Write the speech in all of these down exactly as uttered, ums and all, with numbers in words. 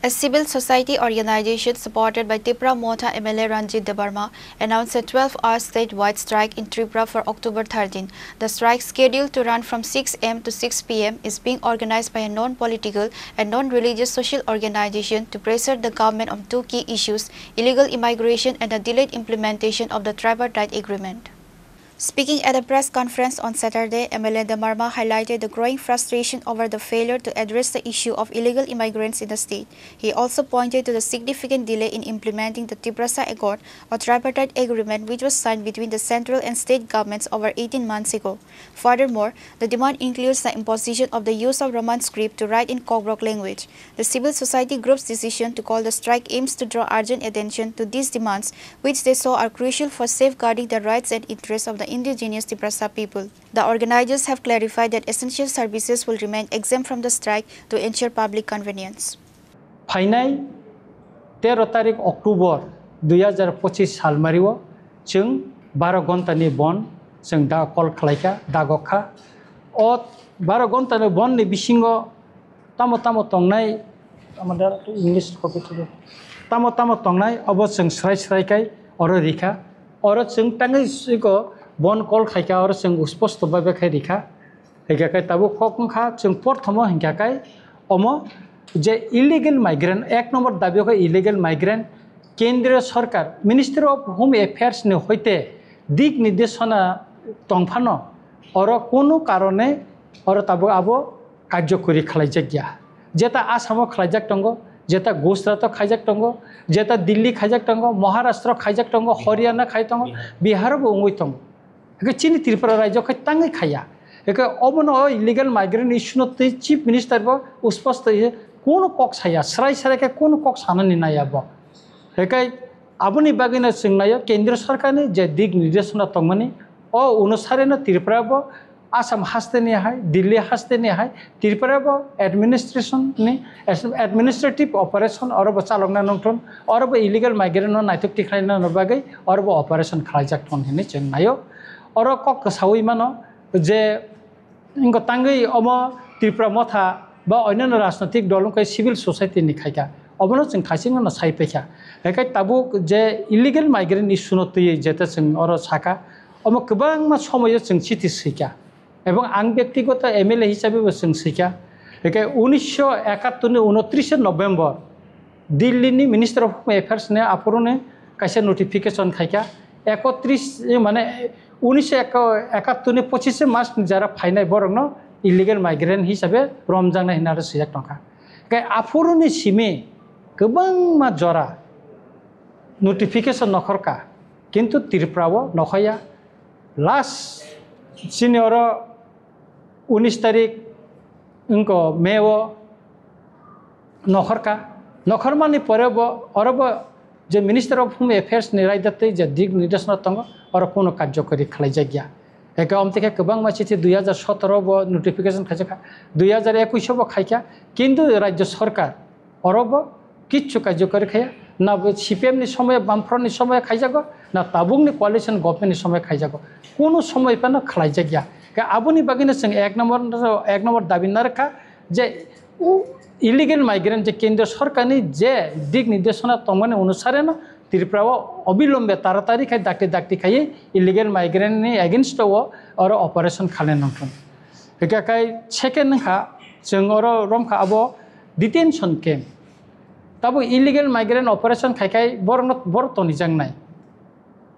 A civil society organization supported by Tipra Motha M L A Ranjit Debbarma announced a twelve-hour statewide strike in Tripura for October thirteen. The strike, scheduled to run from six a m to six p m, is being organized by a non-political and non-religious social organization to pressure the government on two key issues: illegal immigration and the delayed implementation of the tripartite agreement. Speaking at a press conference on Saturday, M L A Debbarma highlighted the growing frustration over the failure to address the issue of illegal immigrants in the state. He also pointed to the significant delay in implementing the Tiprasa Accord, a tripartite agreement which was signed between the central and state governments over eighteen months ago. Furthermore, the demand includes the imposition of the use of Roman script to write in Kokborok language. The civil society group's decision to call the strike aims to draw urgent attention to these demands, which they saw are crucial for safeguarding the rights and interests of the indigenous Tiprasa people. The organizers have clarified that essential services will remain exempt from the strike to ensure public convenience. Phainai tero tarik October dui hazar pochis salmario chwng baro ghonta ni bon chwng da call khlaikha, dagokha. O baro ghonta ni bon ni bisingo tamo tamo tongnai, tamo da English copy thwgo. Tamo tamo tongnai obo chwng srai srai kai oro rikha. Oro chwng tangwi siko bon call khaikha, oro chwng usposto babe khai rikha. Hingkha khe tabuk kok wngkha chwng porthomo hingkha khe omo je illegal migrant, ek number dabi khe illegal migrant, Kendriya Sarkar, Ministry of Home Affairs ni hoite dik nirdeshona tongphano oro kunu karone oro tabuk abo karjokori khlaijakya. Jeta Assam o khlaijak tongo, jeta Gujarat o khaijak tongo, jeta Delhi khaijak tongo, Maharashtra khaijak tongo, Haryana khai tongo, Bihar bo wngwi tongo. Hake chini Tripura rajyo khai tangwi khaiya. Hake obono o illegal migrant issue no twi Chief Minister bo usposto ye kunu kok saya, srai srai khe kunu kok sanani naiya bo. Hake aboni bagwino chwng naio Kendriya Sarkar ni je dik nirdeshona tongmani, o onusare no Tripura bo Assam haste ni hai, Delhi haste ni hai, Tripura bo administration ni administrative operation oro bo chalokna nongthon, oro bo illegal migrant no naithok tikhlaina no bagwi oro bo operation khlaijak thon hinwi chwng naio. Oro kok kwsawi mano je wngkha tangwi omo Tipra Motha ba onyanno rajnotik dol wngkha civil society ni khaikha, obono chwng thaichingno sai paikha. Haikai tabuk je illegal migrant issue no twiwi jeta chwng oro sakha, omo kwbangma somoyo chwng chithi swikha. Ebong ang byaktigoto M L A hisabe bo chwng swikha. Hingkhe unisho ekattor ni unotrishe November Delhi ni Minister of Home Affairs ni aphuru ni kaisa notification khaikha. Ekotris, mane, unisho ekattor ni pochishe March ni jara phainai borokno illegal migrant hisabe romjaknai hinwi aro swijak tongkha. Hingkhe aphuru ni simi kwbangma jora notification nokhorkha, kintu Tripura o nokhorya. Last chini oro unis tarik wngkha May o nokhorkha. Nokhormani pore bo oro bo je Minister of Home Affairs ni raida twi je dik nirdeshona tongo, oro kunu karjokori khlaijakya. Eke omtike kwbangma chithi dui hazar sotoro bo notification khaijakha, dui hazar ekush o bo khaikha, kintu rajyo sarkar oro bo kichu karjokori khaiya, na bo C P M ni somoy, Bamfront ni somoy khaijago, na tabuk ni coalition government ni somoy khaijago, kunu somoy phano khlaijak ya. Khe aboni bagwino chwng ek number, ek number dabi narwkha je u-, illegal migrant je kendriya sarkar ni je dik nirdeshona tongmani onusare no Tripura o obilombe taratari khai dakti dakti khaiwi illegal migrant ni against o oro operation khalai nangthung. Hingkha khai second wngkha, chwng oro romkha abo detention camp. Tabuk illegal migrant operation khai khai borokno, borok tonijaknai.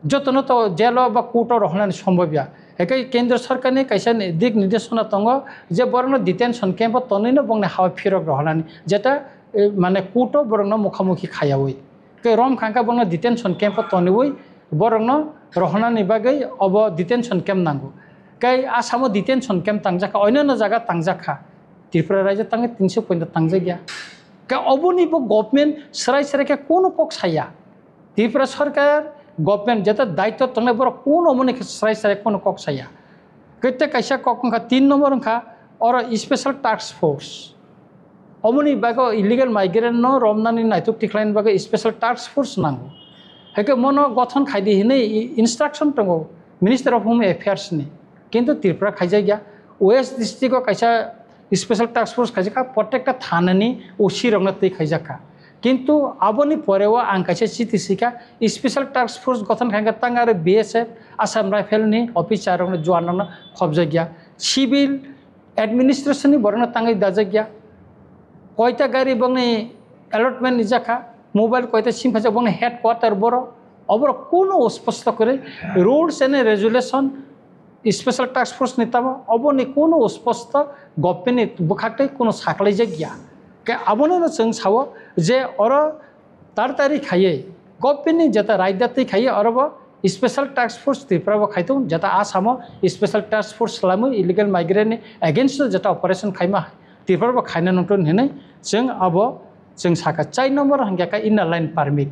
Jotono to jail o ba court o rohornani sombobya. Hingkhe kendro sarkarni kaisa ni dik nirdeshona tongo je borokno detention camp o tonwino bongni ha-o phirok rohornani. Jeta, eh, mane court o borokno mukhamukhi khayawi. Khe romkha hingkha bono detention camp o toniwi borokno rohornani bagwi obo detention camp nango. Khe Assam o detention camp tangjakha, onyono jaga tangjakha. Tripura raijyo tangwi tinso pointo tangjakya. Khe oboni bo government swrai swrai khe kunu kok saya. Tripura sarkar government jeta daityo tongnai borok kunu omoni khe swrai swrai kunu kok saya. Kete kaisa kok wngkha, tin number wngkha oro special task force. Omoni bagwi illegal migrant no romnani naituk tikhlaini bagwi special task force nango. Haikhe mono gothon khaidi hinwi i-, instruction tongo Minister of Home Affairs ni. Kintu Tripura khaijakya. West district o kaisa special task force khaijakha, protekta thanani O C rokno twi khaijakha. Kintu aboni poreo ang kaisa chiti sika, special task force gothon khaikha tang aro B S F, Assam Rifle ni officer rokno, juan rokno khobjakya. Civil administration ni borokno tangwi dajakya. Koita gari bongni allotment ni jakha, mobile koita sim phaijak bongni headquarter boro, oborok kuno sposto kwrwi rules and regulation special task force ni tamo oboni kuno sposto government ni bwkhak tei kuno saklaijak ya. Ke abono no chwng sao je oro tartari khaiye government ni jeta raida twi khaiye orobo special task force Tripura bo khaitung, jeta Assam o special task force slamwi illegal migrant ni against o jeta operation khaima Tripura bo khaina nungtun hinwi chwng abo chwng saka. Chai number hwnkhe kha inner line permit.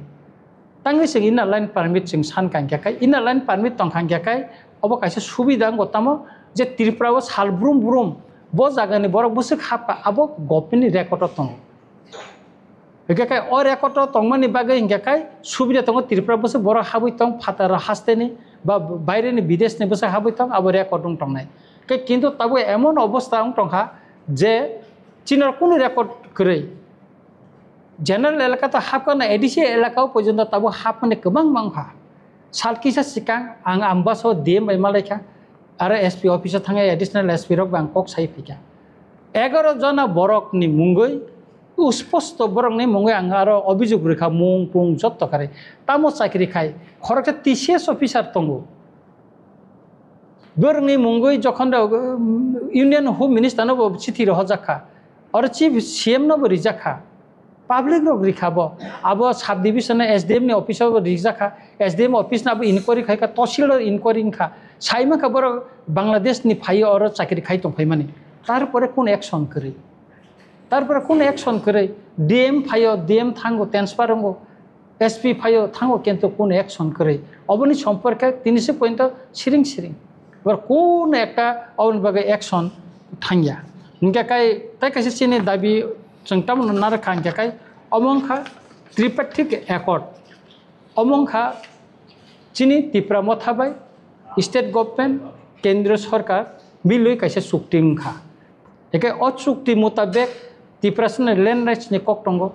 Tangwi chwng inner line permit chwng san kha hwnkhe kha, inner line permit tong kha hwnkhe kha, obo kaisa subida wngo tamo je Tripura o sal brum brum bo jagani borok bwswk hapkha abo government ni record o tongo. Hwnkhe kha o record o tongmani bagwi hwnkhe kha subida tongo Tripura bwswk borok habwi tong phataro hasteni ba baireni bideshni bwswk habwi tong abo record wng tongnai. Khe kintu tabuk emon obostha wng tongkha je chini kunu record kwrwi. General elaka ta hapkha na A D C elaka o porjonto tabuk hapmani kwbangma wngkha. Sal kisa swkang ang Ambasa o D M bai malaikha, aro S P office o thangwi additional S P rok bai ang kok sai phaikha. Egaroh jona borokni mungwi, usposto borokni mungwi ang aro obijok rwkha, mung pung jotto kharwi. Tamo chakri khai, khoroksa T C S officer tongo. Borokni mungwi jokhon rok, um, Union Home Minister no bo chithi rohorjak kha, oro Chief C M no bo rijak kha, public rok rikha bo, abo sub division no S D M ni office o bo rijak kha, S D M office no abo inquiry khai kha, tosil o inquiry wngkha, sai mankha borok Bangladesh ni phaiwi oro chakri khai tongphaimani, tarpore kun action kwrwi? Tarpore kun action kwrwi? D M phaio, D M thango, transfer wngo, S P phaio thango, kintu kun action kwrwi? Oboni somporke tini se pointo siring siring. Bor kun ekta oboni bagwi action thangya. Hingke kai, tai kaisa chini dabi chwng tamo narwkha hingke kai, omo wngkha tripartite accord. Omo wngkha chini Tipra Motha bai state government, kendriya sorkar milwi kaisa chukti wngkha. Hingke o chukti mutabek Tiprasani land rights ni kok tongo,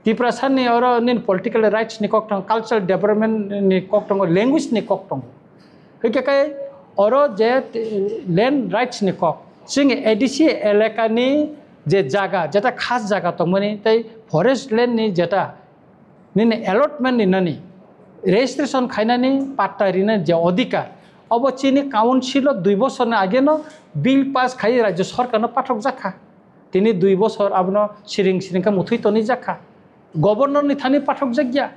Tiprasani oro nini political rights ni kok tongo, cultural development ni kok tongo, language ni kok tongo. Hingke kai oro je, eh, land rights ni kok, chini A D C elaka ni je jaga, jeta khas jaga tongmani tei forest land ni jeta nini allotment ni nani, registration khainani patta rinani je odhikar, obo chini council o dui bosor ni age no bill pass khai rajya sorkar no pathok jakha. Tini dui bosor abono siring siring khe muthwi tonwi jakha. Governor ni thani pathok jakya.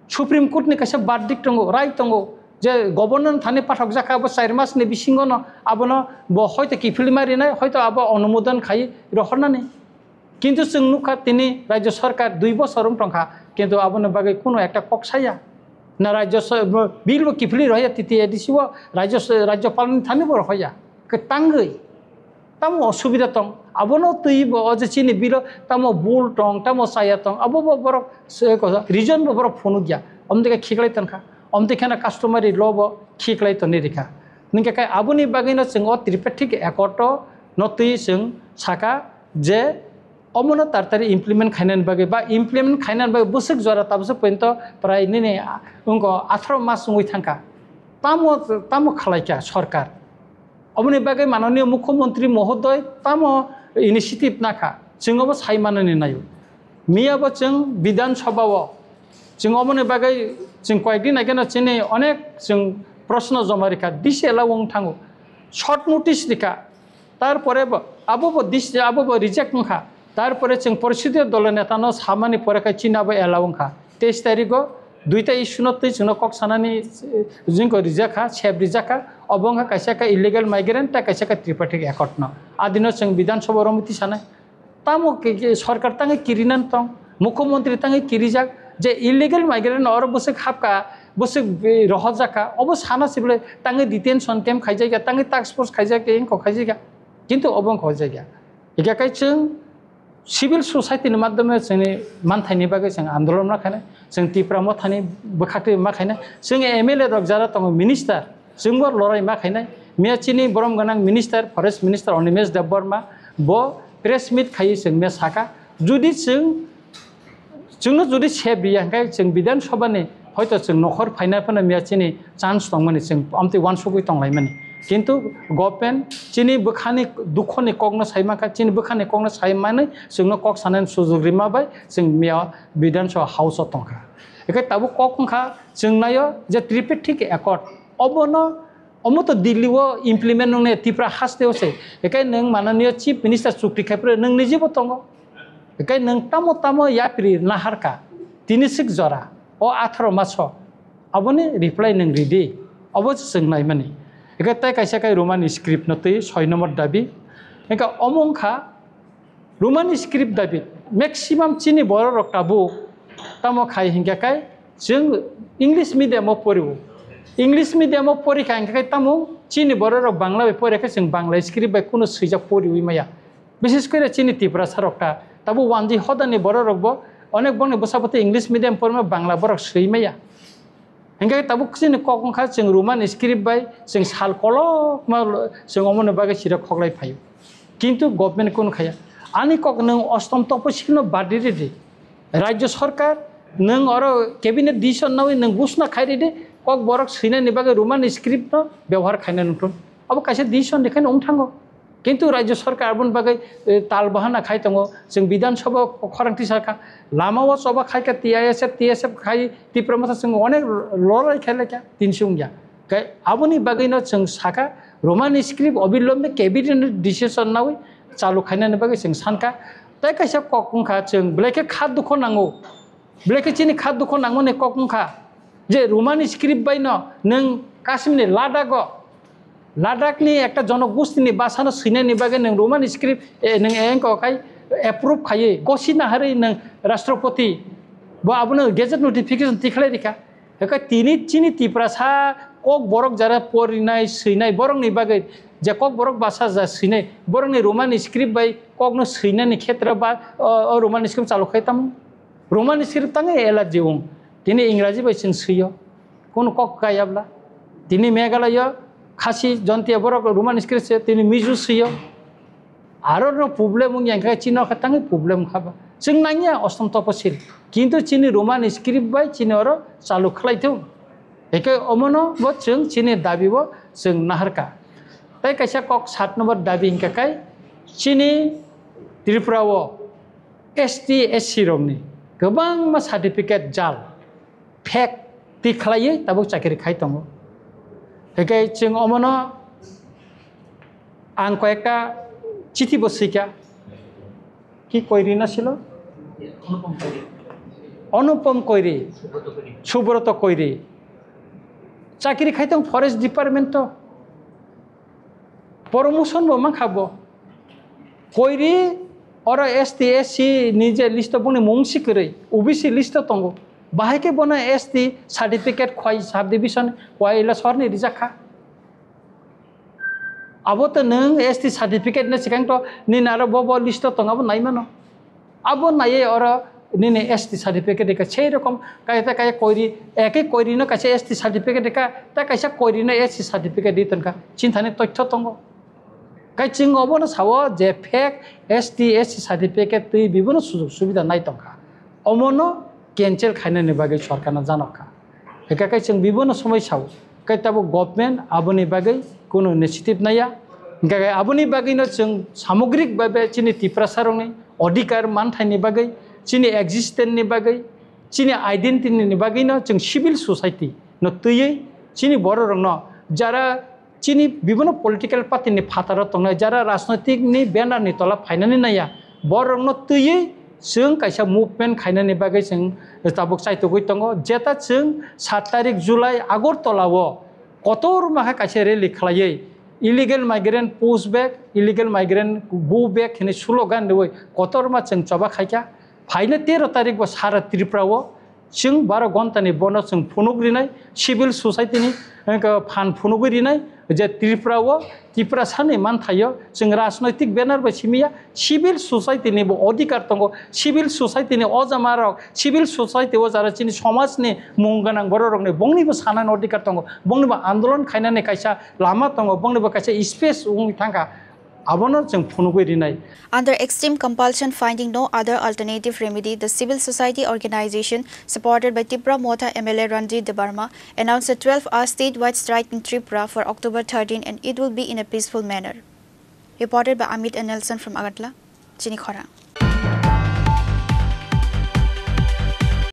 Supreme Court ni kaisa verdict tongo, rai tongo, je governor ni thani pathok jakha, abo char mas ni bisingo no abono bo hoito kiphilma rinai, hoito abo onumodon khai rohornani. Kintu chwng nukha tini rajya sorkar dui bosor wng tongkha, kintu aboni bagwi kunu ekta kok saya. Na rajya so-, bill bo kiphilwi rohya T T A D C o, rajya so-, rajyapal ni thani bo rohya. Kwtangwi. Tamo osubida tong, abono twi bo o je chini bill o tamo bul tong, tamo chaya tong, abo bo borok se-, ko-, reason bo borok phunukya. Omtwi khe khiklai tongkha, omtwi kheno customary law bo khiklai tongwi rikha. Hingke kai aboni bagwino chwng o tripartite accord o no twi chwng saka je omono tartari implement khainani bagwi ba implement khainani bagwi bwswk jora tabukhe pointo prai nini wngkha atharo mas wngwi thangkha. Tamo, tamo khalaikha sorkar? Oboni bagwi mananiya mukhyamantri mohodoi tamo initiative nakha, chwng obo sai manani naio. Miyabo chwng Bidhan Sabha o chwng oboni bagwi chwng koyekdin ageno chini onek chwng proshno joma rikha, D C allow wng thango, short notice rikha, tarpore bo, abo bo dis-, abo bo reject wngkha. Tarpore chwng Porishodiyo Dolo Netano samani pore khe chini abo allow wngkha. Teis tarigo duita issue no twi chwngno kok sanani, eh, jingko rijak kha, sep rijak kha. Obo wngkha kaisa khe illegal migrant, tei kaisa khe tripartite accord no. Adino chwng Bidhan Sabha romiti sanai. Tamo ke, ke sorkar tangwi kirinani tong, mukhyamantri tangwi kirijak, je illegal migrant oro bwswk hapka, bwswk, eh, rohorjak kha, obo sana sibole tangwi detention camp khaijakya, tangwi task force khaijakya, engko khaijakya. Kintu obo wngkha o jaga. Hingkhe kai chwng civil society ni madhyome chwngni manthaini bagwi chwng andolon ma khainai, chwng Tipra Mothani bwkhaktwi ma khainai, chwng M L A rok jara tongo minister, chwngbo lorai ma khainai. Miya chini borom gwnang minister, forest minister Animesh Debbarma bo press meet khaiwi chwng miya saka, judi chwng Chwngno jodi sep riya hwnkhe chwng Bidhan Sabha ni hoito chwng nokhor phaina phano miya chini chance tongmani, chwng amtwi uansugwi tonglaimani. Kintu government chini bwkhani dukhoni kokno sai mankha, chini bwkhani kokno sai manwi chwngno kok sanani sujug rima bai chwng miya Bidhan Sabha house o tongkha. Hwnkhe tabuk kok wngkha chwng naio je tripartite accord, obono, omo to Delhi o implement wngnai, Tripura haste o se. Hwnkhe nwng mananiyo Chief Minister chukti khai phuru nwng nijibo tongo. Hwnkhe nwng tamo tamo yapri naharkha, tini sik jora, o atharo maso, aboni reply nwng ridi, obo se chwng naimani. Hwnkhe tei kaisa khe Roman script no twi soi number dabi. Hwnkhe omo wngkha Roman script dabi, maximum chini borok rok tabuk tamo khai hinkhe kai chwng English medium o porio. English medium o porikha hinkhe kai tamo chini borok rok Bangla bai poria khe chwng Bangla script bai kunu swijak poriwi maya. Bises kore chini Tiprasa rok ta, tabuk wanjwi hodani borok rok bo onek bongni bwsa bwtwi English medium porima Bangla borok swi maya. Hingke tabuk chini kok wngkha chwng Roman script bai chwng sal kolokma chwng omoni bagwi sirok khoklai phaio. Kintu government kunu khaya. Ani kok nwng ostom toposilno badi ridi. Rajya sarkar nwng oro cabinet decision nawi nwng gusna khai ridi. Kok borok swinani bagwi Roman script no bebohar khaina nukthun. Abo kaisa decision ni khaino wng thango. Kintu Rajya Sarkar aboni bagwi, eh, tal bahana khai tongo. Chwng Bidhan Sabha khorang tisa kha. Lama o choba khai kha T I S F, T S F khai Tipra Motha chwng onek lorai khai lai kha, tin sung ya. Kai aboni bagwi no chwng saka Roman script obilombe cabinet decision nawi chalu khainani bagwi chwng sankha. Tai kaisa kok wngkha chwng belai khe kha dukho nango. Belai khe chini kha dukho nangmani kok wngkha je Roman script bai no nwng Kashmir ni Ladakh o, Ladakh ni ekta jonogosti ni basa no swinani bagwi nwng Roman script, eh, nwng engko khai approve khaiwi gosi naharwi nwng Rashtrapati bo abono gazette notification tikhlai rikha. Hwnkhe tini chini Tiprasa kok borok jara porinai swinai borok ni bagwi je kok borok basa ja swinai borok ni Roman script bai kok no swinani khetra ba o, o Roman script chalu khai tamo. Roman script tangwi allergy wng. Tini Ingraji bai chwng swiyo. Kunu kok kaya bla. Tini Meghalaya, Khasi, Jontia borok Roman script se tini Mizo swiyo. Aro no problem wng yang khe chini khe tangwi problem kha ba. Chwng nangya ostom toposil. Kintu chini Roman script bai chini oro chalu khlai thung. Hwnkhe omono bo chwng chini dabi bo chwng naharkha. Tai kaisa kok sat number dabi hwnkhe kai chini Tripura o S T, S C rokni kwbangma certificate jal, fake twi khlaiwi tabuk chakiri khai tongo. Hwnkhe chwng omono ang koyekta chithi bo swikha. Ki Koiri na silo? Anupam Koiri, Subroto Koiri. Chakiri khai tong forest department o. Promotion bo mankha bo. Koiri oro S T, S C ni je list o boni mung si kwrwi, O B C list o tongo. Bahai khe bono S T certificate khwai subdivision khwai ila sorni rijak kha. Abo to nwng S T certificate no swkang to nini aro bo bo list o tong abo nai mano. Abo naiye oro nini S T certificate rikha. Sei rokom kaisa kaya Koiri, eke Koiri no kaisa S T certificate rikha, ta kaisa Koiri no S T certificate ri tonkha. Chinthani toitho tongo. Kai chwng obono sao je fake S T, S C certificate twi bibono sujug subida nai tongkha. Omono cancel khainani bagwi sorkarno janokha. Hwnkhe kai chwng bibono somoi sao, kai tabuk government aboni bagwi kunu initiative naiya. Hwnkhe kai aboni bagwino chwng samogrik babe chini Tiprasarokni odhikar manthaini bagwi, chini existence ni bagwi, chini identity ni bagwino chwng civil society no twiwi chini bororokno jara chini bibhinno political party ni phataro tongnai, jara rajnoitik ni banner ni tola phainani naiya, borokno twiwi chwng kaisa movement khainani bagwi chwng tabuk chaitugwi tongo. Jeta chwng sat tarik July Agartala o kotorma khe kaisa rally khlaiwi illegal migrant push back, illegal migrant go back hinwi slogan riwi kotorma chwng choba khaikha. Phaina tero tarik bo sara Tripura o chwng baro ghonta ni bono chwng phunuk rinai, civil society ni, eh, phan phunugwi rinai, je Tripura o, Tiprasa ni manthaio chwng rajnoitik banner bai simiya, civil society ni bo odhikar tongo, civil society ni ojama rok, civil society o jara chini somaj ni mung gwnang borok rok ni bongni bo sanani odhikar tongo, bongni bo andolon khainani kaisa lama tongo, bongni bo kaisa space wngwi thangkha. Abono chwng phunugwi rinai. Under extreme compulsion, finding no other alternative remedy, the civil society organization supported by Tipra Motha M L A Ranjit Debbarma announced a twelve-hour statewide strike in Tripura for October thirteen, and it will be in a peaceful manner. Reported by Amit and Nelson from Agartala, Chini Khorang.